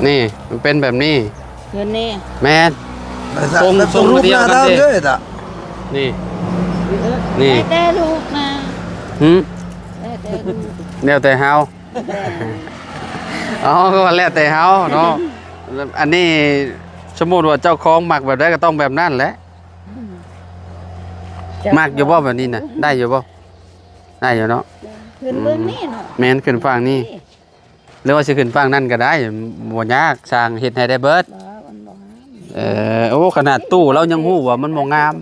ນີ້ ມັນເປັນແບບນີ້ ເຮືອນນີ້ ແມ່ນ ແບບ ຊົງ ຊົງ ຮູບ ດຽວກັນເດ້ ເດີ ນີ້ ນີ້ ແລ້ວແຕ່ລູກມາ ຫື ແລ້ວແຕ່ລູກ ແລ້ວແຕ່ເຮົາ ແຕ່ ອໍ ກໍວ່າແລ້ວແຕ່ເຮົາເນາະ ອັນນີ້ສົມມຸດວ່າເຈົ້າຂອງມັກແບບໃດກໍຕ້ອງແບບນັ້ນແຫຼະ ອືມ ມັກຢູ່ບໍ່ແບບນີ້ນະ ໄດ້ຢູ່ບໍ່? ໄດ້ຢູ່ເນາະ ຂຶ້ນເບື້ອງນີ້ເນາະ ແມ່ນ ຂຶ້ນຝັ່ງນີ້ ຫຼືວ່າຊິຂຶ້ນຝັ່ງນັ້ນກໍໄດ້ ບໍ່ຍາກ ຊ່າງເຮັດໃຫ້ໄດ້ເບິດ ບໍ່ ມັນບໍ່ງາມ ເອີ ໂອ້ ຂະໜາດຕູ້ລາວຍັງຮູ້ວ່າມັນບໍ່ງາມ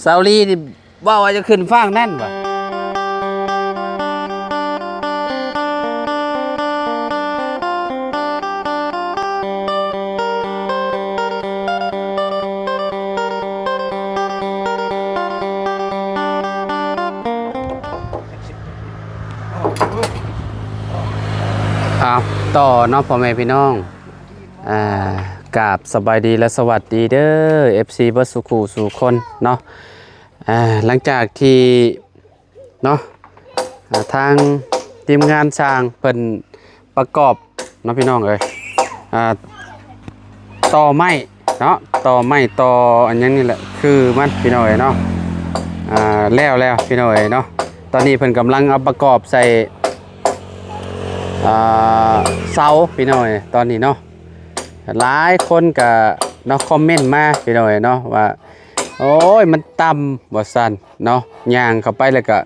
ສາວລີນີ້ເວົ້າວ່າຈະຂຶ້ນຝັ່ງນັ້ນວ່າ ອ້າວ ຕໍ່ເນາະ ພໍ່ແມ່ພີ່ນ້ອງ ອ່າ ກາບສະບາຍດີ ແລະ ສະຫວັດດີເດີ ເອັຟຊີ ເບິດສູ່ຄູ່ສູ່ຄົນເນາະ ອ່າ ຫຼັງຈາກທີ່ ເນາະ ອ່າ ທາງທີມງານຊ່າງເພິ່ນປະກອບເນາະ ພີ່ນ້ອງເອີຍ ອ່າ ຕໍ່ໄມ້ເນາະ ຕໍ່ໄມ້ ຕໍ່ອັນຫຍັງນີ້ແຫຼະ ຄືມັນ ພີ່ນ້ອງເອີຍເນາະ ອ່າ ແລ້ວແລ້ວ ພີ່ນ້ອງເອີຍເນາະ ຕອນນີ້ເພິ່ນກຳລັງເອົາປະກອບໃສ່ ອ່າ ເສົາ ພີ່ນ້ອງເອີຍ ຕອນນີ້ເນາະ ຫຼາຍຄົນກະເນາະ ຄອມເມັນມາ ພີ່ນ້ອງເອີຍເນາະ ວ່າ ໂອ້ຍ ມັນຕ່ຳ ວ່າຊັ້ນເນາະ ຍ່າງເຂົ້າໄປແລ້ວກະ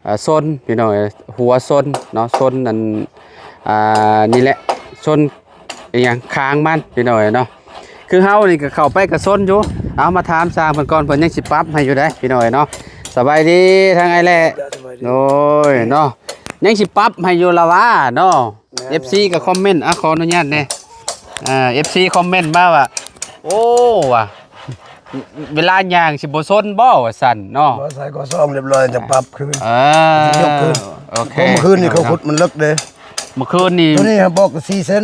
ອ່າ ຊົນ ພີ່ນ້ອງເອີຍ ຫົວຊົນເນາະ ຊົນອັນ ອ່າ ນີ້ແຫຼະ ຊົນອີຫຍັງ ຄາງມັນ ພີ່ນ້ອງເອີຍເນາະ ຄືເຮົານີ້ກໍເຂົ້າໄປກໍຊົນຢູ່ ເອົາ ມາຖາມຊ່າງເພິ່ນກ່ອນ ເພິ່ນຍັງຊິປັບໃຫ້ຢູ່ເດ້ ພີ່ນ້ອງເອີຍເນາະ ສະບາຍດີທາງອ້າຍແຫຼະ ໂດຍເນາະ ຍັງຊິປັບໃຫ້ຢູ່ລະວ່າເນາະ ແມ່ນ ເອັຟຊີກໍຄອມເມັນ ອ່າ ຂໍອະນຸຍາດແດ່ ອ່າ ເອັຟຊີຄອມເມັນມາວ່າ ໂອ້ ວ່າ ເວລາຍ່າງຊິບໍ່ຊົນບໍ່ ວ່າຊັ້ນເນາະ ບໍ່ໃສ່ກໍຊ່ອງຮຽບຮ້ອຍ ຈະປັບຄືນ ເອີ ຊິຍົກຄືນ ໂອເຄ ເມື່ອຄືນນີ້ເຂົາຂຸດມັນເລິກເດ້ ເມື່ອຄືນນີ້ ຕົວນີ້ບອກສີ່ເຊັນ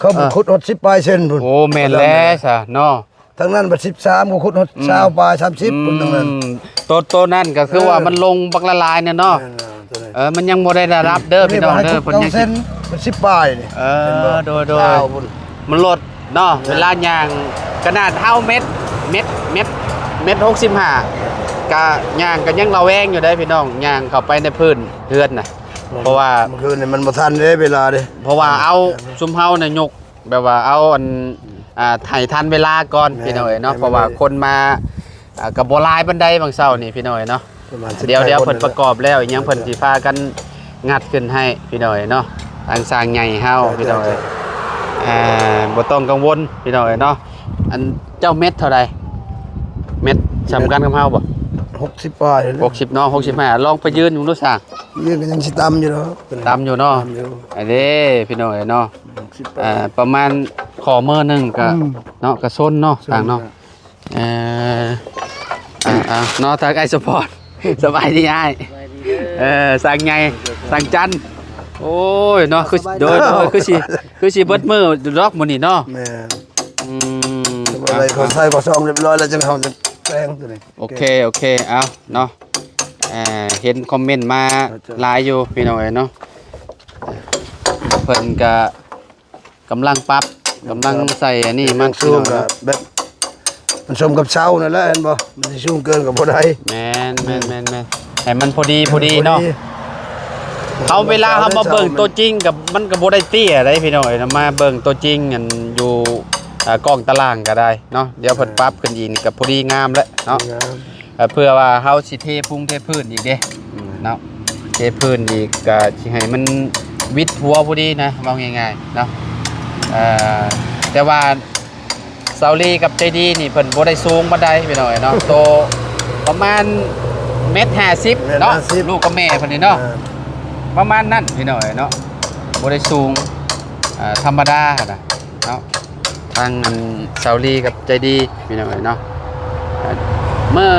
ເຂົາ ເອີ ຂຸດຮອດສິບປາຍເຊັນພຸ້ນ ໂອ້ ແມ່ນແລ້ວຊະເນາະ ທາງນັ້ນບັດສິບສາມ ເຂົາຂຸດຮອດ ອືມ ຊາວປາຍ ສາມສິບ ອືມ ພຸ້ນ ທາງນັ້ນ ໂຕ ໂຕນັ້ນກໍຄືວ່າ ເອີ ມັນລົງບັກຫຼາຍໆ ແນ່ເນາະ ແມ່ນ ເອີ ມັນຍັງບໍ່ໄດ້ລະດັບເດີ ພີ່ນ້ອງເດີ ເພິ່ນຍັງສິບປາຍນີ້ ເອີ ໂດຍໆ ຊາວພຸ້ນ ມັນລົດເນາະ ແມ່ນ ເວລາຍ່າງ ຂະໜາດເຮົາເມັດ ເມັດ ເມັດ ເມັດຫົກສິບຫ້າ ກະຍ່າງກະຍັງລະແວງຢູ່ເດ້ພີ່ນ້ອງ ຍ່າງເຂົ້າໄປໃນພື້ນເຮືອນນະ ເພາະວ່າ ເມື່ອຄືນນີ້ມັນບໍ່ທັນເດ້ເວລາເດ້ ເພາະວ່າເອົາ ແມ່ນ ຊຸມເຮົານະຍົກ ແບບວ່າເອົາອັນ ອ່າ ໃຫ້ທັນເວລາກ່ອນ ແມ່ນ ພີ່ນ້ອງເອີຍເນາະ ໃຫ້ມັນ ເພາະວ່າຄົນມາ ອ່າ ກໍບໍ່ຫຼາຍປານໃດບາງເຊົ້ານີ້ ພີ່ນ້ອງເອີຍເນາະ ປະມານສິບ ດຽວ ປາຍ ດຽວເພິ່ນປະກອບແລ້ວອີ່ຫຍັງ ເພິ່ນຊິພາກັນງັດຂຶ້ນໃຫ້ ພີ່ນ້ອງເອີຍເນາະ ທາງຊ່າງໃຫຍ່ເຮົາ ເຈົ້າ ພີ່ນ້ອງເອີຍ ເຈົ້າ ອ່າ ບໍ່ຕ້ອງກັງວົນ ພີ່ນ້ອງເອີຍເນາະ ອັນ ເຈົ້າເມັດເທົ່າໃດ? ເມັດ ເມັດ ສ່ຳກັນກັບເຮົາບໍ່? ຫົກສິບປາຍ ຫົກສິບເນາະ ຫົກສິບຫ້າ ລອງໄປຢືນເບິ່ງດູຊ່າງ ຢືນກໍຍັງຊິຕ່ຳຢູ່ດອກ ຕ່ຳຢູ່ເນາະ ຕ່ຳຢູ່ ອັນນີ້ ພີ່ນ້ອງເອີຍເນາະ ຫົກສິບປາຍ ອ່າ ປະມານຂໍ້ມືໜຶ່ງກໍ ອືມ ເນາະ ກໍຊົນເນາະ ຊົນ ຕ່າງເນາະ ເອີ ອ່າ ເນາະ ທາງອ້າຍສະພອນ ສະບາຍດີອ້າຍ ສະບາຍດີເດີ ເອີ ຊ່າງໃຫຍ່ ຊ່າງຈັນ ໂອ້ຍ ເນາະ ຄື ສະບາຍດີ ໂດຍ ໂດຍ ຄືຊິ ຄືຊິເບິດມື້ດອກມື້ນີ້ເນາະ ແມ່ນ ອືມ ເອົາ ເອົາ ໃສ່ກໍຊ່ອງຮຽບຮ້ອຍແລ້ວ ຈັ່ງເຮົາຈະແປງຕົວນີ້ ໂອເຄ ໂອເຄ ເອົາເນາະ ເອີ ເຫັນຄອມເມັນມາ ເຈົ້າ ຫຼາຍຢູ່ ພີ່ນ້ອງເອີຍເນາະ ເພິ່ນກະ ກຳລັງປັບ ກຳລັງ ກຳລັງ ໃສ່ອັນນີ້ມັນ ສູງ ພີ່ນ້ອງເນາະ ແບບ ມັນສົມກັບເສົານັ້ນແຫຼະ ເຫັນບໍ່ ມັນຊິສູງເກີນກໍບໍ່ໄດ້ ແມ່ນ ອືມ ແມ່ນ ແມ່ນ ແມ່ນ ໃຫ້ມັນພໍດີ ພໍດີເນາະ ພໍດີ ເຮົາເວລາເຮົາມາເບິ່ງຕົວຈິງກໍ ມັນກໍບໍ່ໄດ້ເຕ້ຍໃດພີ່ນ້ອງເອີຍ ມາເບິ່ງຕົວຈິງອັນຢູ່ ອ່າ ກ້ອງຕາລ່າງກໍໄດ້ເນາະ ດຽວເພິ່ນ ອ່າ ປັບຂຶ້ນອີກນີ້ກໍພໍດີງາມແລ້ວເນາະ ພໍດີງາມ ເພື່ອວ່າເຮົາຊິເທພຸງເທພື້ນອີກເດ້ ອືມ ເນາະ ເທພື້ນອີກກະຊິໃຫ້ມັນວິດຫົວພໍດີນະ ເວົ້າງ່າຍໆເນາະ ເອີ ແຕ່ວ່າສາວລີກັບໃຈດີນີ້ເພິ່ນບໍ່ໄດ້ສູງປານໃດພີ່ນ້ອງເນາະ ໂຕປະມານເມັດຫ້າສິບເນາະ ເມັດຫ້າສິບ ລູກກັບແມ່ເພິ່ນນີ້ເນາະ ເອີ ປະມານນັ້ນພີ່ນ້ອງເນາະ ບໍ່ໄດ້ສູງ ອ່າ ທຳມະດາຫັ້ນນະ ເນາະ ທາງອັນສາວລີກັບໃຈດີພີ່ນ້ອງເອີຍເນາະ ເມື່ອ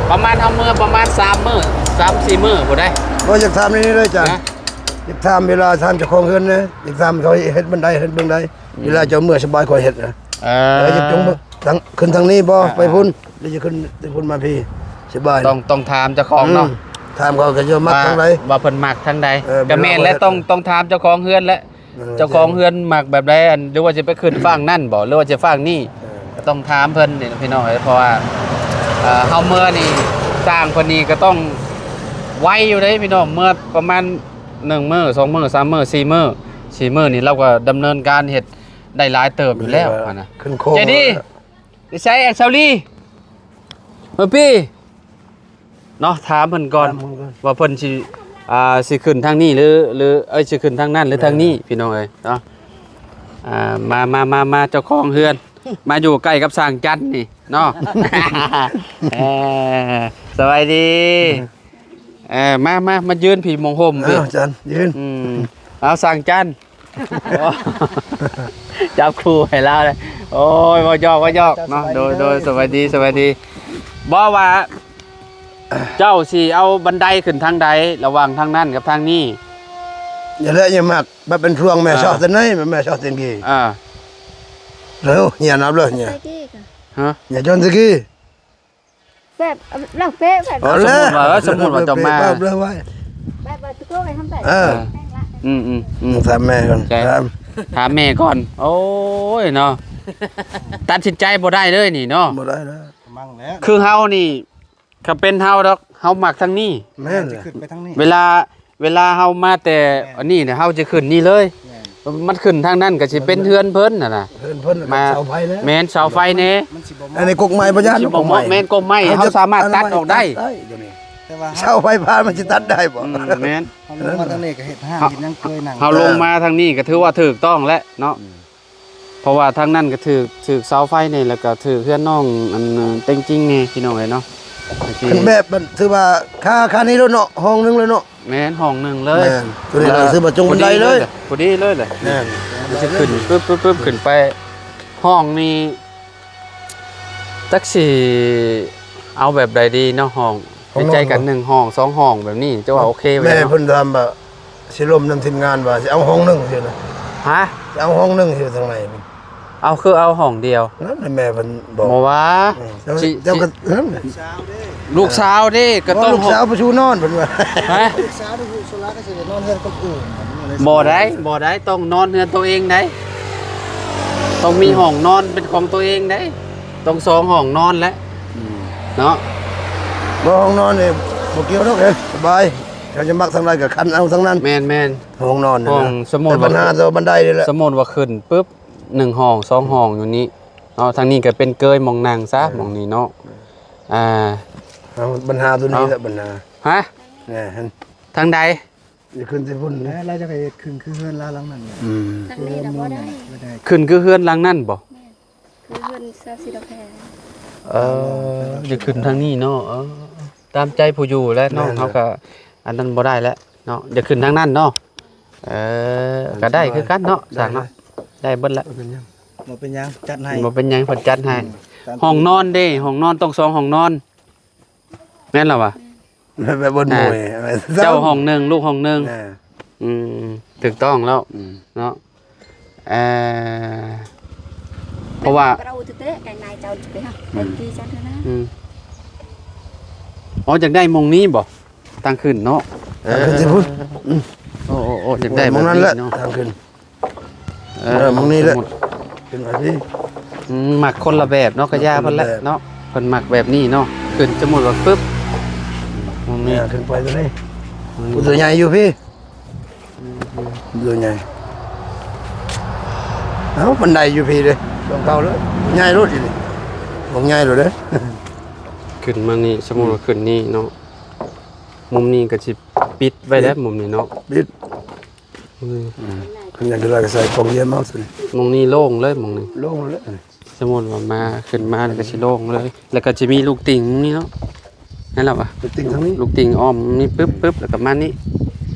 ປະມານ ເຮົາເມື່ອປະມານສາມມື້ ສາມສີ່ມື້ພຸ້ນໃດ໋ ບໍ່ ຢາກຖາມນີ້ເລີຍ ອາຈານ ຢາກຖາມເວລາ ຖາມເຈົ້າຂອງເຮືອນເນາະ ຢາກຖາມເຂົາເຮັດບັນໄດ ເຮັດເບື້ອງໃດ ອືມ ເວລາເຈົ້າເມືອຂຶ້ນສະບາຍ ຂ້ອຍເຮັດນະ ເອີ ຢາກຈົງເບິ່ງ ທາງ ຂຶ້ນທາງນີ້ບໍ່ ອ່າ ໄປພຸ້ນ ຫຼືຈະຂຶ້ນທາງພຸ້ນມາພີ້ ສະບາຍ ຕ້ອງ ຕ້ອງຖາມເຈົ້າຂອງເນາະ ອືມ ຖາມເຂົາ ເຂົາຈະມັກທາງໃດ ວ່າເພິ່ນມັກທາງໃດ ເອີ ກໍແມ່ນແຫຼະ ຕ້ອງ ຕ້ອງຖາມເຈົ້າຂອງເຮືອນແຫຼະ ເອີ ເຈົ້າຂອງເຮືອນມັກແບບໃດ ອັນ ຫຼືວ່າຈະໄປຂຶ້ນຝັ່ງນັ້ນບໍ່ ຫຼືວ່າຈະຝັ່ງນີ້ ເອີ ກໍຕ້ອງຖາມເພິ່ນນີ້ພີ່ນ້ອງເອີຍ ເພາະວ່າ ເອີ ເຮົາເມືອນີ້ ຊ່າງເພິ່ນນີ້ກໍຕ້ອງໄວຢູ່ເດ້ພີ່ນ້ອງ ເມືອປະມານໜຶ່ງມື້ ສອງມື້ ສາມມື້ ສີ່ມື້ ສີ່ມື້ນີ້ ລາວກໍດຳເນີນການເຮັດໄດ້ຫຼາຍເຕີບຢູ່ແລ້ວຫັ້ນນະ ຂຶ້ນໂຄ້ງ ໃຈດີ ຢູ່ໃສ ຊາວລີ ເອີ ປີ້ ເນາະ ຖາມເພິ່ນກ່ອນ ຖາມເພິ່ນກ່ອນ ວ່າເພິ່ນຊິ ອ່າ ຊິຂຶ້ນທາງນີ້ ຫຼື ຫຼື ເອີຍ ຊິຂຶ້ນທາງນັ້ນ ຫຼື ທາງນີ້ ພີ່ນ້ອງເອີຍເນາະ ອ່າ ມາ ມາ ມາ ມາ ເຈົ້າຂອງເຮືອນ ມາຢູ່ໃກ້ກັບຊ່າງຈັນນີ້ເນາະ ເອີ ສະບາຍດີ ເອີ ມາ ມາ ມາຢືນພີ້ ມຸງຫົ່ມພີ້ ເອົາ ຈັນ ຢືນ ອືມ ເອົາ ຊ່າງຈັນ ຈັບຄູ່ໃຫ້ລາວເລີຍ ໂອ້ຍ ເວົ້າຫຍອກ ເວົ້າຫຍອກເນາະ ເຈົ້າ ໂດຍ ສະບາຍດີ ໂດຍ ສະບາຍດີ ສະບາຍດີ ບໍ່ວ່າ ເຈົ້າຊິເອົາບັນໄດຂຶ້ນທາງໃດ ລະຫວ່າງທາງນັ້ນກັບທາງນີ້ ຢ່າແລະ ຢ່າມັກ ມາເປັນຊ່ວງແມ່ ເອີ ຊອກແຕ່ໃນ ແມ່ຊອກແຕ່ກີ້ ເອີ ແລ້ວ ເຮຍນັບເລີຍ ເຮຍ ໃສ່ກີ້ກະ ຮະ ເຮຍຈົນແຕ່ກີ້ ແບບ ເອີ ເຮົາເປະແບບ ເອີ ເອົາແລ້ວ ສົມມຸດວ່າ ເອີ ສົມມຸດວ່າເຈົ້າມາ ແບບວ່າ ແບບວ່າ ເອີ ອືມໆໆ ຖາມແມ່ກ່ອນ ຖາມ ຖາມແມ່ກ່ອນ ໂອ້ຍເນາະ ຕັດສິນໃຈບໍ່ໄດ້ເລີຍນີ້ເນາະ ບໍ່ໄດ້ແລ້ວ ມັງແລ້ວ ຄືເຮົານີ້ ຄັນເປັນເຮົາດອກ ເຮົາມັກທາງນີ້ ແມ່ນ ຊິຂຶ້ນໄປທາງນີ້ ເວລາ ເວລາເຮົາມາແຕ່ ແມ່ນ ອັນນີ້ນະ ເຮົາຈະຂຶ້ນນີ້ເລີຍ ແມ່ນ ມັນຂຶ້ນທາງນັ້ນກໍຊິເປັນເຮືອນເພິ່ນຫັ້ນນະ ເຮືອນເພິ່ນ ມາ ເສົາໄຟແລ້ວ ແມ່ນ ເສົາໄຟແດ່ ມັນຊິບໍ່ເໝາະ ອັນນີ້ກົກໄມ້ບໍ່ຢ້ານ ມັນຊິບໍ່ເໝາະ ແມ່ນ ກົກໄມ້ ເຮົາສາມາດຕັດອອກໄດ້ ເຮົາຈະ ອັນນັ້ນໄວ້ຕັດໄດ້ ຕົວນີ້ ແຕ່ວ່າເສົາໄຟຟ້າມັນຊິຕັດໄດ້ບໍ່ ອືມ ແມ່ນ ເຮົາລົງມາທາງນີ້ກໍເຮັດຮ້ານເຮັດຫຍັງເຄີຍນັ່ງ ເຮົາລົງມາທາງນີ້ກໍຖືວ່າຖືກຕ້ອງແລ້ວເນາະ ອືມ ເພາະວ່າທາງນັ້ນກໍຖືກ ຖືກເສົາໄຟນີ້ ແລ້ວກໍຖືກເຮືອນນ້ອງອັນເຕັງຈິງນີ້ພີ່ນ້ອງເອີຍເນາະ ຄືແບບມັນຖືວ່າຄ່າ ຄ່ານີ້ແລ້ວເນາະ ຫ້ອງໜຶ່ງແລ້ວເນາະ ແມ່ນ ຫ້ອງໜຶ່ງເລີຍ ແມ່ນ ຕົວນີ້ກໍຖືວ່າຈົງບັນໄດເລີຍ ພໍດີເລີຍແຫຼະ ແມ່ນ ມັນຊິຂຶ້ນປຶບໆໆ ຂຶ້ນໄປ ຫ້ອງນີ້ຈັກຊິເອົາແບບໃດດີເນາະ ຫ້ອງ ໃນໃຈກັນ ໜຶ່ງຫ້ອງ ສອງຫ້ອງແບບນີ້ ເຈົ້າວ່າໂອເຄບໍ່ ແມ່ເນາະ ເພິ່ນຖາມວ່າ ຊິລົມນຳທີມງານວ່າຊິເອົາຫ້ອງໜຶ່ງຊີ້ນະ ຮະ ຊິເອົາຫ້ອງໜຶ່ງຢູ່ທາງໃນ ເອົາ ຄືເອົາຫ້ອງດຽວ ນັ້ນແມ່ເພິ່ນບອກ ບໍ່ວ່າ ອືມ ເຈົ້າ ຊິ ເຈົ້າກໍ ຊິ ລູກສາວເດ້ ກໍຕ້ອງ ລູກສາວໄປສູ່ນອນເພິ່ນວ່າ ຮະ ລູກສາວໄປສູ່ສຸລາກໍຊິໄດ້ນອນເຮືອນຄົນອື່ນ ບໍ່ໄດ້ ບໍ່ໄດ້ ຕ້ອງນອນເຮືອນໂຕເອງໃດ ຕ້ອງມີຫ້ອງນອນເປັນຂອງໂຕເອງໃດ ຕ້ອງສອງຫ້ອງນອນແຫຼະ ອືມ ເນາະ ບໍ່ ຫ້ອງນອນນີ້ບໍ່ກ່ຽວດອກເອີຍ ສະບາຍ ເຈົ້າຈະມັກທາງໃດກໍຄັນເອົາທາງນັ້ນ ແມ່ນໆ ຫ້ອງນອນນີ້ນະ ຫ້ອງ ສົມມຸດ ແຕ່ບັນຫາ ວ່າ ແຕ່ບັນໄດນີ້ແຫຼະ ສົມມຸດວ່າຂຶ້ນປຶບ ໜຶ່ງຫ້ອງ ສອງຫ້ອງຢູ່ນີ້ເນາະ ທາງນີ້ກໍເປັນເກີຍໝ່ອງນັ່ງຊະ ແມ່ນ ໝ່ອງນີ້ເນາະ ອ່າ ເອົາບັນຫາຕົວນີ້ແຫຼະ ບັນຫາ ຮະ ແມ່ນ ທາງໃດ ຢ່າຂຶ້ນແຕ່ພຸ້ນ ແລ້ວລາວຈະໄປເຮັດຂຶ້ນຄືເຮືອນລາວຫຼັງນັ້ນ ອືມ ທາງນີ້ນະບໍ່ໄດ້ ບໍ່ໄດ້ ຂຶ້ນຄືເຮືອນຫຼັງນັ້ນບໍ່ ແມ່ນ ຄືເຮືອນຊາວສີດອກແພ ເອີ ຢ່າຂຶ້ນທາງນີ້ເນາະ ເອີ ຕາມໃຈຜູ້ຢູ່ແຫຼະເນາະ ແມ່ນ ເຮົາກໍອັນນັ້ນບໍ່ໄດ້ແຫຼະເນາະ ຢ່າຂຶ້ນທາງນັ້ນເນາະ ເອີ ກໍໄດ້ຄືກັນເນາະ ໄດ້ ຊ່າງເນາະ ໄດ້ເບິດແຫຼະ ບໍ່ເປັນຫຍັງ ບໍ່ເປັນຫຍັງ ຈັດໃຫ້ ບໍ່ເປັນຫຍັງ ເພິ່ນຈັດໃຫ້ ອືມ ຫ້ອງນອນເດ້ ຫ້ອງນອນຕ້ອງສອງຫ້ອງນອນ ແມ່ນລະວະ ແມ່ນ ແບບບ່ອນໝູ່ ອ່າ ເຈົ້າຫ້ອງໜຶ່ງ ລູກຫ້ອງໜຶ່ງ ອ່າ ອືມ ຖືກຕ້ອງແລ້ວ ອືມ ເນາະ ເອີ ເພາະວ່າ ອືມ ອໍ ຢາກໄດ້ໝ່ອງນີ້ບໍ່ ທາງຂຶ້ນເນາະ ທາງຂຶ້ນຊິພຸ້ນ ເອີ ອືມ ໂອ້ໆໆ ຢາກໄດ້ໝ່ອງນັ້ນແຫຼະ ແບບນີ້ເນາະ ທາງຂຶ້ນ ເອີ ເອີ ໝ່ອງນີ້ແຫຼະ ຂຶ້ນມາພີ້ ອືມ ມັກຄົນລະແບບເນາະ ກະຢ່າເພິ່ນແຫຼະເນາະ ເພິ່ນມັກແບບນີ້ເນາະ ຂຶ້ນ ສົມມຸດວ່າປຶບ ໝ່ອງນີ້ ເອີ ຂຶ້ນໄປຕົວນີ້ ອືມ ຕົວໃຫຍ່ຢູ່ພີ້ ອືມ ຕົວໃຫຍ່ ເອົ້າ ບັນໄດຢູ່ພີ້ເດ້ ຂອງເກົ່າເລີຍ ໃຫຍ່ໂລດອີນີ້ ຂອງໃຫຍ່ໂລດເດ້ ຂຶ້ນມານີ້ ສົມມຸດວ່າຂຶ້ນນີ້ເນາະ ມຸມນີ້ກໍຊິປິດໄວ້ແຫຼະ ປິດ ມຸມນີ້ເນາະ ປິດ ອືມ ອືມ ຄັນຢາກໄດ້ກໍໃສ່ປ່ອງຢ້ຽມເອົາຊັ້ນ ໝ່ອງນີ້ໂລ່ງເລີຍ ໝ່ອງນີ້ໂລ່ງເລີຍ ສົມມຸດວ່າມາ ຂຶ້ນມາແລ້ວກໍຊິໂລ່ງເລີຍ ແລ້ວກໍຊິມີລູກຕິ່ງນີ້ເນາະ ແມ່ນລະວະ ລູກຕິ່ງທາງນີ້ ລູກຕິ່ງອ້ອມນີ້ປຶບໆ ແລ້ວກໍມານີ້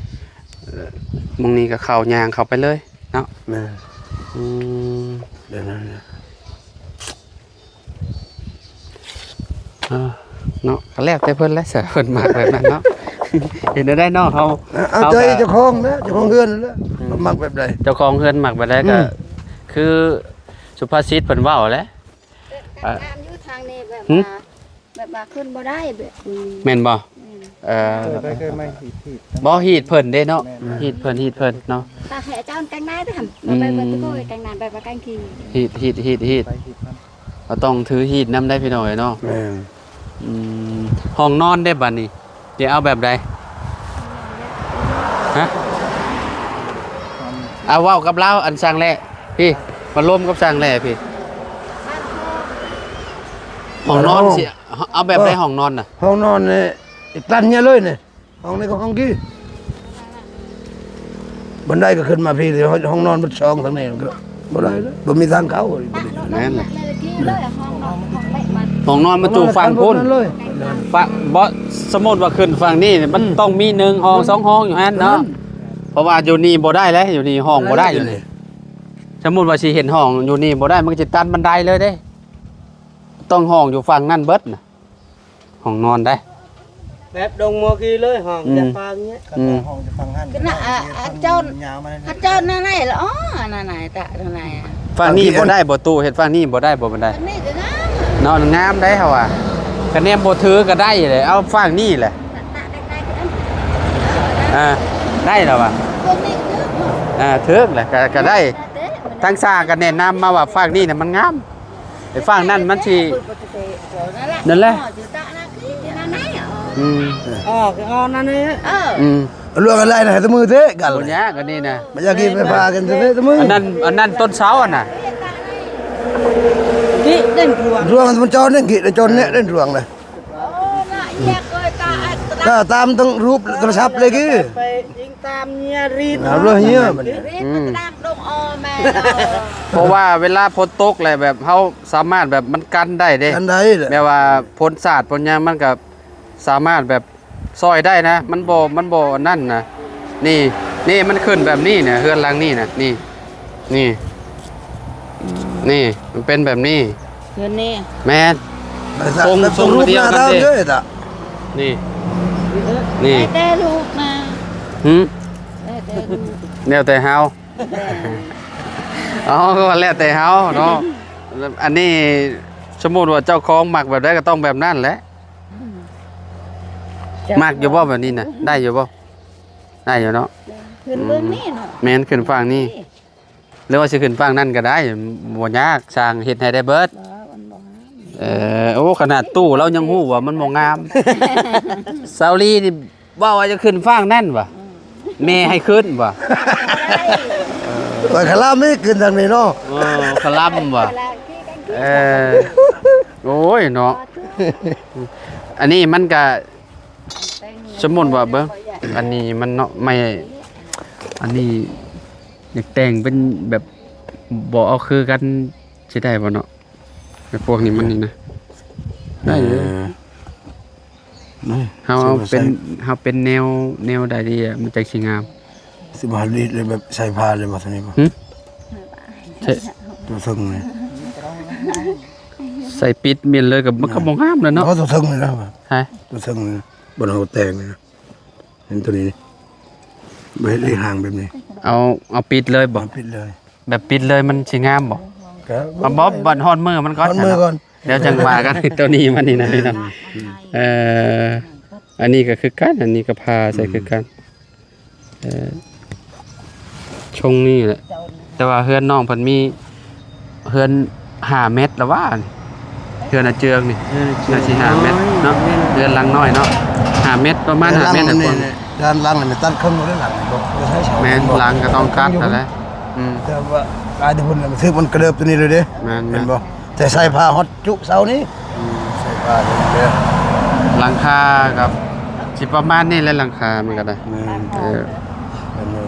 ເອີ ໝ່ອງນີ້ກໍເຂົ້າຍ່າງເຂົ້າໄປເລີຍເນາະ ແມ່ນ ອືມ ແບບນັ້ນແຫຼະ ເອີ ເນາະ ກໍແລ້ວແຕ່ເພິ່ນແຫຼະ ເພິ່ນມັກແບບນັ້ນເນາະ ເຮັດແນວໃດເນາະ ເຮົາ ເອົາ ເອົາໃຈເຈົ້າຂອງນະ ເຈົ້າຂອງເຮືອນນັ້ນແຫຼະ ອືມ ມັກແບບໃດ ເຈົ້າຂອງເຮືອນມັກແບບໃດກໍ ອືມ ຄືສຸພາສິດເພິ່ນເວົ້າແຫຼະ ເອີ ງາມຢູ່ທາງນີ້ແບບ ຫື ວ່າ ແບບວ່າຂຶ້ນບໍ່ໄດ້ແບບ ອືມ ແມ່ນບໍ່ ອືມ ເອີ ເຄີຍໄປເຄີຍມາ ຮີດ ຮີດ ບໍ່ ຮີດເພິ່ນເດ້ເນາະ. ແມ່ນ ຮີດເພິ່ນ ຮີດເພິ່ນເນາະ. ຕາແຂເຈົ້າກາງໃນເດ້ ອືມ ໄປເບິດທຸກຄົນກາງໃນ ໄປປະກາງກີ ຮີດ ຮີດ ຮີດ ຮີດ ໄປຮີດເພິ່ນ ກໍຕ້ອງຖືຮີດນຳໄດ້ພີ່ນ້ອງເອີຍເນາະ. ແມ່ນ ອືມ ຫ້ອງນອນເດ້ບັດນີ້ ຊິເອົາແບບໃດ? ຮະ? ເອົາເວົ້າກັບລາວ ອັນຊ່າງແຫຼະ ພີ່ ມາລົມກັບຊ່າງແຫຼະ ພີ່. ຫ້ອງນອນ ເອົ້າ ຊິເອົາແບບໃດ ເອົ້າ ຫ້ອງນອນນະ? ຫ້ອງນອນນີ້ຕັນເຫຍເລີຍນີ້ ຫ້ອງນີ້ກໍຫ້ອງກີ້ ບັນໄດກໍຂຶ້ນມາພີ້ ຫ້ອງນອນມັນຊ່ອງທາງນີ້ ມັນກໍບໍ່ໄດ້ເລີຍ ບໍ່ມີທາງເຂົ້າ. ແມ່ນ ຫ້ອງນອນມັນຢູ່ຝັ່ງພຸ້ນ ຝັ່ງ ບໍ່ ສົມມຸດວ່າຂຶ້ນຝັ່ງນີ້ ມັນ ອືມ ຕ້ອງມີໜຶ່ງຫ້ອງ ສອງຫ້ອງຢູ່ຫັ້ນເນາະ. ອືມ ເພາະວ່າຢູ່ນີ້ບໍ່ໄດ້ແລ້ວ ຢູ່ນີ້ຫ້ອງບໍ່ໄດ້ ຢູ່ນີ້ ສົມມຸດວ່າຊິເຮັດຫ້ອງຢູ່ນີ້ບໍ່ໄດ້ ມັນກໍຊິຕັນບັນໄດເລີຍເດ້. ຕ້ອງຫ້ອງຢູ່ຝັ່ງນັ້ນເບິດນະ ຫ້ອງນອນໄດ໋ ແບບດົງມົວກີເລີຍ ຫ້ອງ ອືມ ຈະຟັງເນຍ ອືມ ຫ້ອງຈະຟັງຫັ້ນ ຄືນະ ອ່າ ອ່າ ເຈົ້າ ຍາວມາ ອ່າ ເຈົ້ານັ້ນໄດ໋ລະ ອໍ ນັ້ນໄດ໋ ຕະນັ້ນໄດ໋. ຝັ່ງນີ້ບໍ່ໄດ້ບໍ່ຕູ້ ເຮັດຝັ່ງນີ້ບໍ່ໄດ້ບໍ່ບັນໄດ ຝັ່ງນີ້ກໍງາມເນາະ ງາມໄດ໋ເຮົາວ່າ ກະແນມບໍ່ຖືກະໄດ້ເລີຍ ເອົາຝັ່ງນີ້ແຫຼະ ຕະ ຕະ ຕະ ຕະ ອ່າ ໄດ້ລະວ່າ ເບິ່ງນີ້ຖືກເນາະ ອ່າ ຖືກແຫຼະ ກະ ກະໄດ້ ທາງຊ່າງກໍແນະນຳມາວ່າຝັ່ງນີ້ນະມັນງາມ ໄອ້ຝັ່ງນັ້ນມັນຊິ ນັ້ນແຫຼະ ອືມ ອໍ ຄືເອົານັ້ນເອີ ອືມ ລວມກັນໄດ້ນະ ແຕ່ມືເຕະກັນ ບໍ່ຍາກອັນນີ້ນະ ບໍ່ຢາກກິນໄຟຟ້າກັນເຕະແຕ່ມື ອັນນັ້ນ ອັນນັ້ນຕົ້ນເສົາຫັ້ນນະ ກິເດັ່ນດວງ ດວງມັນຈອນເດ້ ກິເດັ່ນຈອນແນະເດັ່ນດວງເລີຍ ຕາມຕັ້ງຮູບໂທລະສັບເລີຍກິ ຕາມເນຍຣີດ ເອົາເລີຍເນຍ ອືມ ເພາະວ່າເວລາຝົນຕົກແຫຼະ ແບບເຮົາສາມາດແບບມັນກັນໄດ້ເດ້ ກັນໄດ້ແຫຼະ ແບບວ່າຝົນສາດຝົນຫຍັງມັນກໍສາມາດແບບຊ່ອຍໄດ້ນະ ມັນບໍ່ ມັນບໍ່ອັນນັ້ນນະ ນີ້ ນີ້ມັນຂຶ້ນແບບນີ້ນະ ເຮືອນຫຼັງນີ້ນະ ນີ້ ນີ້ ນີ້ ມັນເປັນແບບນີ້ ເຮືອນນີ້ ແມ່ນ ໄປສະ ໂຄງ ແບບ ຊົງ ຮູບ ດຽວກັນເດ້ ນີ້ ນີ້ ແຕ່ລູກນະ ຫື ແຕ່ລູກ ແລ້ວແຕ່ເຮົາ ອໍ ກໍວ່າແລ້ວແຕ່ເຮົາເນາະ ອັນນີ້ສົມມຸດວ່າເຈົ້າຂອງມັກແບບໃດກໍຕ້ອງແບບນັ້ນແຫຼະ ມັກຢູ່ບໍ່ແບບນີ້ນະ ໄດ້ຢູ່ບໍ່? ໄດ້ຢູ່ເນາະ ຂຶ້ນເບື້ອງນີ້ເນາະ ແມ່ນ ຂຶ້ນຝັ່ງນີ້ ຫຼືວ່າຊິຂຶ້ນຝັ່ງນັ້ນກໍໄດ້ ບໍ່ຍາກ ຊ່າງເຮັດໃຫ້ໄດ້ເບິດ ເອີ ໂອ້ ຂະໜາດຕູ້ລາວຍັງຮູ້ວ່າມັນບໍ່ງາມ ສາວລີນີ້ເວົ້າວ່າຈະຂຶ້ນຝັ່ງນັ້ນວ່າ ອືມ ແມ່ໃຫ້ຂຶ້ນວ່າ ເອີ ຂ້ອຍຄະລຳນີ້ຂຶ້ນທາງນີ້ເນາະ ເອີ ຄະລຳວ່າ ເອີ ໂອ້ຍເນາະ ອັນນີ້ມັນກະ ສົມມຸດວ່າເບິ່ງ ອັນນີ້ມັນເນາະ ໄມ້ ອັນນີ້ຢາກແຕ່ງເປັນແບບ ບໍ່ເອົາຄືກັນ ຊິໄດ້ບໍ່ເນາະ? ແບບພວກນີ້ມັນນີ້ນະ ໄດ້ຢູ່ ເອີ ເຮົາເອົາເປັນ ເຮົາເປັນແນວ ແນວໃດດີ ມັນຈັ່ງຊິງາມ? ຊິມາເຮັດແບບໃສ່ຜ້າເລີຍບໍ່ ຕົວນີ້ບໍ່? ຫຶ? ໃສ່ ຕົວເທິງນີ້ ໃສ່ປິດມິດເລີຍກໍ ມັນກໍບໍ່ງາມແລ້ວເນາະ ເອົາຕົວເທິງນີ້ນະ ໃສ? ຕົວເທິງນີ້ນະ ບ່ອນເຮົາແຕ່ງນີ້ນະ ເຫັນຕົວນີ້ ບໍ່ເຮັດອີກຫາງແບບນີ້ ເອົາ ເອົາປິດເລີຍບໍ່? ເອົາປິດເລີຍ ແບບປິດເລີຍມັນຊິງາມບໍ່? ກໍ ເອົາບໍ່ ບັດຮອດມື້ມັນກ່ອນ ຮອດມື້ກ່ອນ ແລ້ວຈັ່ງວ່າກັນ ຕົວນີ້ມັນນີ້ນະ ອືມ ເອີ ອັນນີ້ກໍຄືກັນ ອັນນີ້ກໍຜ່າໃສ່ ອືມ ຄືກັນ ເອີ ຊົງນີ້ແຫຼະ ແຕ່ວ່າເຮືອນນ້ອງເພິ່ນມີເຮືອນຫ້າແມັດລະຫວາ ເຮືອນອາເຈືອງນີ້ ເຮືອນອາເຈືອງ ໜ້າຊິຫ້າແມັດເນາະ ນ້ອຍ ເຮືອນຫຼັງນ້ອຍເນາະ ຫ້າແມັດ ປະມານຫ້າແມັດ ເຮືອນຫຼັງນີ້ ເຮືອນຫຼັງນີ້ຕັດເຄິ່ງເລີຍ ຫຼັງນີ້ບໍ່ ບໍ່ໃຊ້ເສົາ ແມ່ນ ບໍ່ ຫຼັງກໍຕ້ອງຕັດຫັ້ນແຫຼະ ອືມ ແຕ່ວ່າກາຍແຕ່ພຸ້ນ ມັນຖືກ ມັນກະເລີບຕົວນີ້ເລີຍເດ້ ແມ່ນ ແມ່ນບໍ່ ແຕ່ໃສ່ຜ້າຮອດຈຸເສົານີ້ ອືມ ໃສ່ຜ້າເດີ ຫຼັງຄາກໍຊິປະມານນີ້ແຫຼະ ຫຼັງຄາມັນກໍໄດ້ ແມ່ນ ເອີ ແມ່ນເລີຍ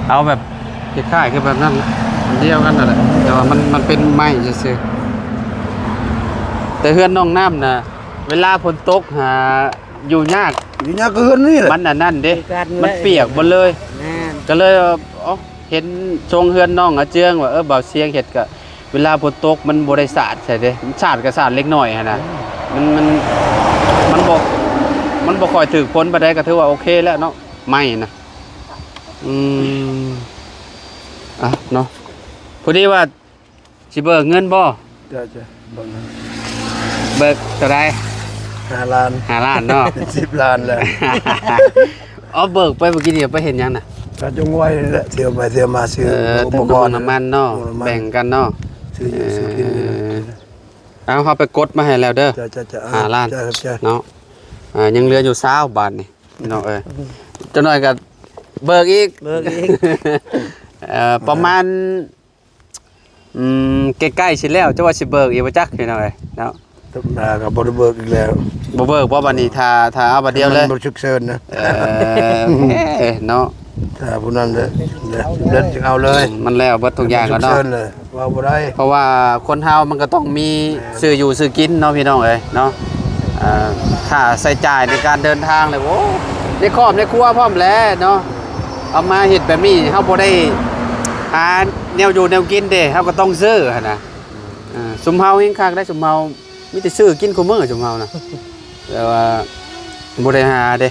ເອົາແບບຄ້າຍໆຄືແບບນັ້ນ ອັນດຽວກັນນັ້ນແຫຼະ ແຕ່ວ່າມັນ ມັນເປັນໄມ້ຊື່ໆ ແຕ່ເຮືອນນ້ອງນ້ຳນະ ເວລາຝົນຕົກຫາຢູ່ຍາກ ຢູ່ຍາກຄືເຮືອນນີ້ແຫຼະ ມັນອັນນັ້ນເດ້ ມັນປຽກໝົດເລີຍ ແມ່ນ ກໍເລີຍ ເອີ ເຫັນຊົງເຮືອນນ້ອງອາເຈືອງວ່າ ເອີ ບ່າວຊຽງເຮັດກະ ເວລາຝົນຕົກມັນບໍ່ໄດ້ສາດໃສ່ເດ້ ມັນສາດກະສາດເລັກນ້ອຍຫັ້ນນະ ມັນ ມັນ ມັນບໍ່ ມັນບໍ່ຄ່ອຍຖືກຝົນປານໃດ ກະຖືວ່າໂອເຄແລ້ວເນາະ ໄມ້ນະ ອືມ ອ່ະເນາະ ພໍດີວ່າ ຊິເບີກເງິນບໍ່? ເຈົ້າ ເຈົ້າ ເບິ່ງ ເບີກເທົ່າໃດ? ຫ້າລ້ານ ຫ້າລ້ານເນາະ ເປັນສິບລ້ານແລ້ວ. ເອົາ ເບີກໄປເມື່ອກີ້ນີ້ໄປເຮັດຫຍັງນະ? ກະຈົງໄວ້ນີ້ແຫຼະ ທ່ຽວໄປທ່ຽວມາ ຊື້ ເອີ ອຸປະກອນ ນ້ຳມັນເນາະ ນ້ຳມັນ ແບ່ງກັນເນາະ ຊື້ຢູ່ ເອີ ຊື້ກິນນີ້ແຫຼະ. ເອົາ ເຮົາໄປກົດມາໃຫ້ແລ້ວເດີ ຈ້າໆໆ ຫ້າລ້ານ ຂອບໃຈ ຂອບໃຈ ເນາະ. ອ່າ ຍັງເຫຼືອຢູ່ຊາວບາດນີ້ ພີ່ນ້ອງເອີຍ ຈັກໜ້ອຍກໍເບີກອີກ ເບີກອີກ ເອີ ປະມານ ອືມ ໃກ້ໆຊິແລ້ວ ຈະວ່າຊິເບີກອີກບໍ່ຈັກ ພີ່ນ້ອງເອີຍເນາະ. ທຳມະດາກໍບໍ່ໄດ້ເບີກອີກແລ້ວ ບໍ່ເບີກບໍ່ບາດນີ້ ຖ້າ ຖ້າເອົາບາດດຽວເລີຍ ມັນບໍ່ສຸກເສີນນະ ເອີ ເນາະ ຖ້າຜູ້ນັ້ນເລີຍ ເດືອນຈຶ່ງເອົາເລີຍ ມັນແລ້ວເບິດທຸກຢ່າງແລ້ວເນາະ ເສີນເລີຍ ເວົ້າບໍ່ໄດ້ ເພາະວ່າຄົນເຮົາມັນກໍຕ້ອງມີ ແມ່ນ ຊື້ຢູ່ຊື້ກິນເນາະ ພີ່ນ້ອງເອີຍເນາະ. ອ່າ ຄ່າໃຊ້ຈ່າຍໃນການເດີນທາງແລ້ວ ໂອ້ ໃນຄອບໃນຄົວພ້ອມແຫຼະເນາະ ເອົາມາເຮັດແບບນີ້ ເຮົາບໍ່ໄດ້ຫາແນວຢູ່ແນວກິນເດ້ ເຮົາກໍຕ້ອງຊື້ຫັ້ນນະ. ອ່າ ຊຸມເຮົາແຮ່ງຄັກໄດ໋ ຊຸມເຮົາມີແຕ່ຊື້ກິນຄູ່ມື້ ຊຸມເຮົານະ ແຕ່ວ່າບໍ່ໄດ້ຫາເດ້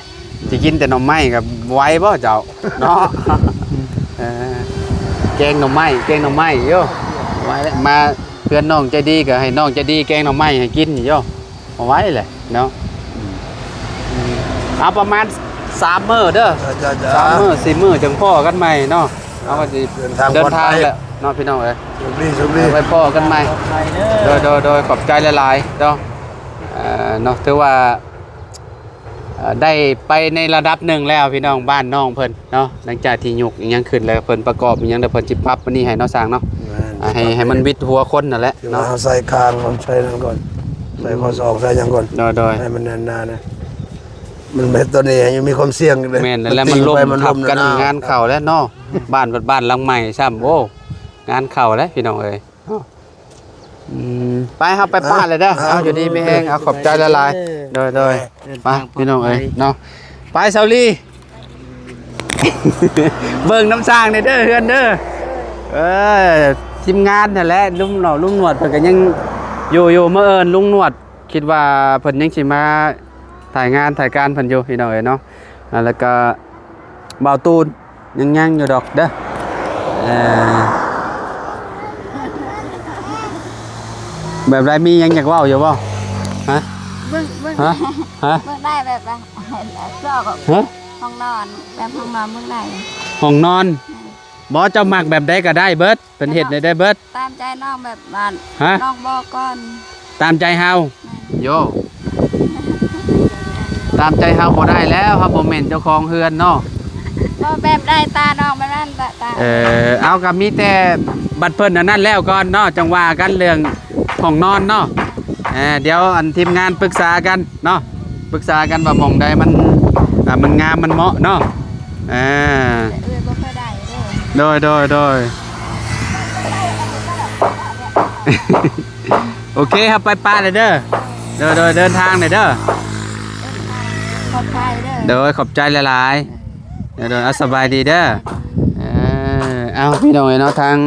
ຊິກິນແຕ່ໜໍ່ໄມ້ກໍໄຫວບໍ່ເຈົ້າເນາະ? ເອີ ແກງໜໍ່ໄມ້ ແກງໜໍ່ໄມ້ໂຍ ໄຫວແຫຼະ ມາເພື່ອນນ້ອງໃຈດີ ກໍໃຫ້ນ້ອງໃຈດີແກງໜໍ່ໄມ້ໃຫ້ກິນໂຍ ບໍ່ໄຫວແຫຼະເນາະ. ເອົາປະມານສາມມື້ເດີ ຈ້າໆໆ ສາມມື້ສີ່ມື້ຈັ່ງພໍ້ກັນໃໝ່ເນາະ. ເຮົາກໍຊິເດີນທາງ ເດີນທາງແລ້ວເນາະ ພີ່ນ້ອງເອີຍ ໂຊກດີ ໂຊກດີ ໄວ້ພໍ້ກັນໃໝ່ ໂດຍໆໆ ຂອບໃຈຫຼາຍໆເນາະ. ເອີ ເນາະ ຖືວ່າ ເອີ ໄດ້ໄປໃນລະດັບໜຶ່ງແລ້ວ ພີ່ນ້ອງ ບ້ານນ້ອງເພິ່ນເນາະ ຫຼັງຈາກທີ່ຍົກອີ່ຫຍັງຂຶ້ນແລ້ວ ເພິ່ນປະກອບອີ່ຫຍັງ ແລ້ວເພິ່ນຊິປັບອັນນີ້ໃຫ້ເນາະ ຊ່າງເນາະ ແມ່ນ ອ່າ ໃຫ້ ໃຫ້ມັນວິດຫົວຄົນນັ້ນແຫຼະເນາະ ເຮົາໃສ່ຄາງ ເຮົາໃສ່ນັ້ນກ່ອນ ໃສ່ຂໍ້ສອກ ໃສ່ຫຍັງກ່ອນ ໂດຍໆ ໃຫ້ມັນແໜ້ນໜານະ ມັນເຮັດຕົວນີ້ໃຫ້ມີຄວາມສ່ຽງເລີຍ ແມ່ນແລ້ວ ມັນລົມທັບກັນ ງານເຂົ້າແລ້ວເນາະ ບ້ານ ບ້ານຫຼັງໃໝ່ຊ້ຳ ໂອ້ ງານເຂົ້າແລ້ວ ພີ່ນ້ອງເອີຍ. ອືມ ໄປ ເຮົາໄປປະແລ້ວເດີ ເອົາ ຢູ່ດີມີແຮງ ເອົາ ຂອບໃຈຫຼາຍໆ ໂດຍໆ ເດີນທາງປອດໄພ ໄປ ພີ່ນ້ອງເອີຍເນາະ ໄປ ສາວລີ ເບິ່ງນຳຊ່າງແດ່ເດີ ເຮືອນເດີ ເອີ ທີມງານຫັ້ນແຫຼະ ລຸງໜວດ ລຸງໜວດເພິ່ນກໍຍັງຢູ່ ຢູ່ ມາເອີ້ນລຸງໜວດ ຄິດວ່າເພິ່ນຍັງຊິມາຖ່າຍງານຖ່າຍການເພິ່ນຢູ່ ພີ່ນ້ອງເອີຍເນາະ. ອ່າ ແລ້ວກໍບ່າວຕູນ ຍັງ ຍັງຢູ່ດອກເດີ ເອີ ແບບໃດ ມີຫຍັງຢາກເວົ້າຢູ່ບໍ່? ຮະ? ເບິ່ງ ເບິ່ງ ຮະ? ຮະ? ເບິ່ງໄດ້ແບບວ່າ ຊອກ ຮະ? ຫ້ອງນອນ ແບບຫ້ອງນອນເບິ່ງໄດ້ ຫ້ອງນອນ ແມ່ນ ບໍ່ ເຈົ້າມັກແບບໃດກໍໄດ້ເບິດ ເພິ່ນເຮັດໃຫ້ໄດ້ເບິດ ຕາມໃຈນ້ອງແບບວ່າ ຮະ? ນ້ອງບອກກ່ອນ ຕາມໃຈເຮົາ ແມ່ນ ໂຢ ຕາມໃຈເຮົາບໍ່ໄດ້ແລ້ວ ເຮົາບໍ່ແມ່ນເຈົ້າຂອງເຮືອນເນາະ ບໍ່ ແບບໃດຕານ້ອງແບບນັ້ນ ຕາ ເອີ ເອົາ ກໍມີແຕ່ບັດເພິ່ນອັນນັ້ນແລ້ວກ່ອນເນາະ ຈັ່ງວ່າກັນເລື່ອງຫ້ອງນອນເນາະ ເອີ ດຽວອັນທີມງານປຶກສາກັນເນາະ ປຶກສາກັນວ່າໝ່ອງໃດມັນ ອ່າ ມັນງາມ ມັນເໝາະເນາະ ອ່າ ແຕ່ເອື້ອຍບໍ່ຄ່ອຍໄດ້ເດີ ໂດຍ ໂດຍ ໂດຍ ໂອເຄ ເຮົາໄປປະແລ້ວເດີ ໂດຍ ໂດຍ ເດີນທາງແລ້ວເດີ ຂອບໃຈເດີ ໂດຍ ຂອບໃຈຫຼາຍໆ ໂດຍ ໂດຍ ເອົາ ສະບາຍດີເດີ ເອີ ເອົາ ພີ່ນ້ອງເອີຍເນາະ ທາງ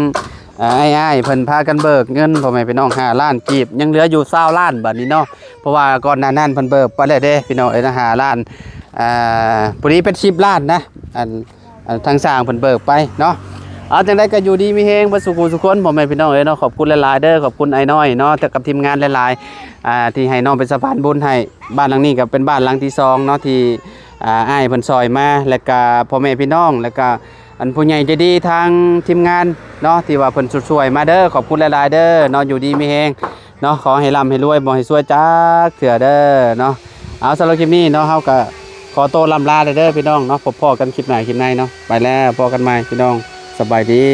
ອ່າ ອ້າຍໆ ເພິ່ນພາກັນເບີກເງິນ ພໍ່ແມ່ພີ່ນ້ອງ ຫ້າລ້ານກີບ ຍັງເຫຼືອຢູ່ຊາວລ້ານບາດນີ້ເນາະ ເພາະວ່າກ່ອນໜ້ານັ້ນເພິ່ນເບີກໄປແລ້ວເດ້ ພີ່ນ້ອງເອີຍເນາະ ຫ້າລ້ານ ອ່າ ພໍດີເປັນສິບລ້ານນະ ອັນ ອັນທາງຊ່າງເພິ່ນເບີກໄປເນາະ. ເອົາ ຈັ່ງໃດກໍຢູ່ດີມີແຮງເບິດສູ່ຜູ້ສູ່ຄົນ ພໍ່ແມ່ພີ່ນ້ອງເອີຍເນາະ ຂອບຄຸນຫຼາຍໆເດີ ຂອບຄຸນອ້າຍນ້ອຍເນາະ ແລະກັບທີມງານຫຼາຍໆ ອ່າ ທີ່ໃຫ້ນ້ອງເປັນສະພານບຸນໃຫ້ ບ້ານຫຼັງນີ້ກໍເປັນບ້ານຫຼັງທີສອງເນາະ ທີ່ ອ່າ ອ້າຍເພິ່ນຊ່ອຍມາ ແລະກະພໍ່ແມ່ພີ່ນ້ອງ ແລະກະອັນຜູ້ໃຫຍ່ໃຈດີທາງທີມງານເນາະ ທີ່ວ່າເພິ່ນຊ່ວຍມາເດີ ຂອບຄຸນຫຼາຍໆເດີເນາະ ຢູ່ດີມີແຮງເນາະ ຂໍໃຫ້ລ່ຳໃຫ້ລວຍ ບໍ່ໃຫ້ຊວຍຈັກເທື່ອເດີເນາະ. ເອົາ ສຳລັບຄລິບນີ້ເນາະ ເຮົາກະຂໍໂຕລ່ຳລາເດີພີ່ນ້ອງເນາະ ພົບພໍ້ກັນຄລິບໜ້າຄລິບໃນເນາະ ໄປແລ້ວ ພໍ້ກັນໃໝ່ພີ່ນ້ອງ ສະບາຍດີ.